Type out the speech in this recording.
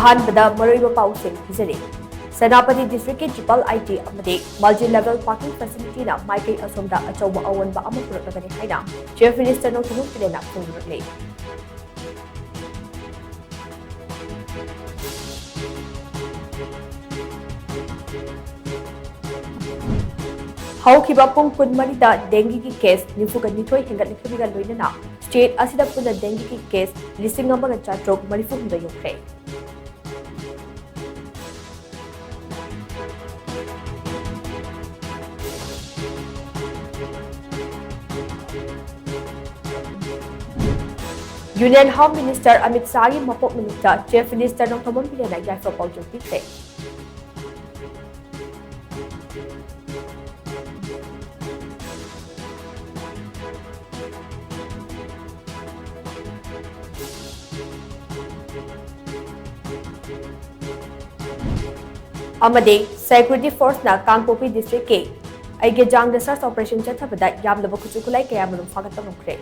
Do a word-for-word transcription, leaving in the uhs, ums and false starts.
ꯑꯍꯥꯟꯕꯗ ꯃꯔꯨꯑꯣꯏꯕ ꯄꯥꯎꯁꯤꯡ ꯄꯤꯖꯔꯤ꯫ ꯁꯦꯅꯥꯄꯇꯤ ꯗꯤꯁꯇ꯭ꯔꯤꯛꯀꯤ ꯇ꯭ꯔꯤꯄꯜ ꯑꯥꯏ ꯇꯤ ꯑꯃꯗꯤ ꯃꯜꯇꯤ ꯂꯦꯚꯦꯜ ꯄꯥꯔꯀꯤꯡ ꯐꯦꯁꯤꯂꯤꯇꯤꯅ ꯃꯥꯏꯀꯩ ꯑꯁꯣꯝꯗ ꯑꯆꯧꯕ ꯑꯑꯣꯟꯕ ꯑꯃ ꯄꯨꯔꯛꯂꯒꯅꯤ ꯍꯥꯏꯅ ꯆꯤꯐ ꯃꯤꯅꯤꯁꯇꯔ ꯅꯣꯡꯊꯣꯝꯕꯝ ꯕꯤꯔꯦꯟꯅ ꯐꯣꯡꯗꯣꯔꯛꯂꯤ꯫ ꯍꯧꯈꯤꯕ ꯄꯨꯡ ꯀꯨꯟꯃꯔꯤꯗ ꯗꯦꯡꯒꯤꯒꯤ ꯀꯦꯁ ꯅꯤꯐꯨꯒ ꯅꯤꯊꯣꯏ ꯍꯦꯟꯒꯠꯂꯛꯈꯤꯕꯒ ꯂꯣꯏꯅꯅ ꯁ꯭ꯇꯦꯠ ꯑꯁꯤꯗ ꯄꯨꯟꯅ ꯗꯦꯡꯒꯤꯒꯤ ꯀꯦꯁ ꯂꯤꯁꯤꯡ ꯑꯃꯒ ꯆꯥꯇ꯭ꯔꯨꯛ ꯃꯔꯤꯐꯨ ꯍꯨꯝꯗꯣꯏ ꯌꯧꯈ꯭ꯔꯦ꯫ ꯌꯨꯅꯤꯌꯟ ꯍꯣꯝ ꯃꯤꯅꯤꯁꯇꯔ ꯑꯃꯤꯠ ꯁꯥꯍꯒꯤ ꯃꯄꯣꯛ ꯅꯨꯃꯤꯠꯇ ꯆꯤꯐ ꯃꯤꯅꯤꯁꯇꯔ ꯅꯣꯡꯊꯣꯝꯕꯝ ꯕꯤꯔꯦꯟꯅ ꯌꯥꯏꯐ ꯄꯥꯎꯖꯦꯜ ꯄꯤꯈ꯭ꯔꯦ꯫ ꯑꯃꯗꯤ ꯁꯦꯀ꯭ꯌꯨꯔꯤꯇꯤ ꯐꯣꯔꯁꯅ ꯀꯥꯡꯄꯣꯛꯄꯤ ꯗꯤꯁꯇ꯭ꯔꯤꯛꯀꯤ ꯑꯩꯒꯦꯖꯥꯡꯗ ꯁꯔꯆ ꯑꯣꯄꯔꯦꯁꯟ ꯆꯠꯊꯕꯗ ꯌꯥꯝꯂꯕ ꯈꯨꯠꯁꯨ ꯈꯨꯠꯂꯥꯏ ꯀꯌꯥꯃꯔꯨꯝ ꯐꯥꯒꯠꯄ ꯉꯝꯈ꯭ꯔꯦ꯫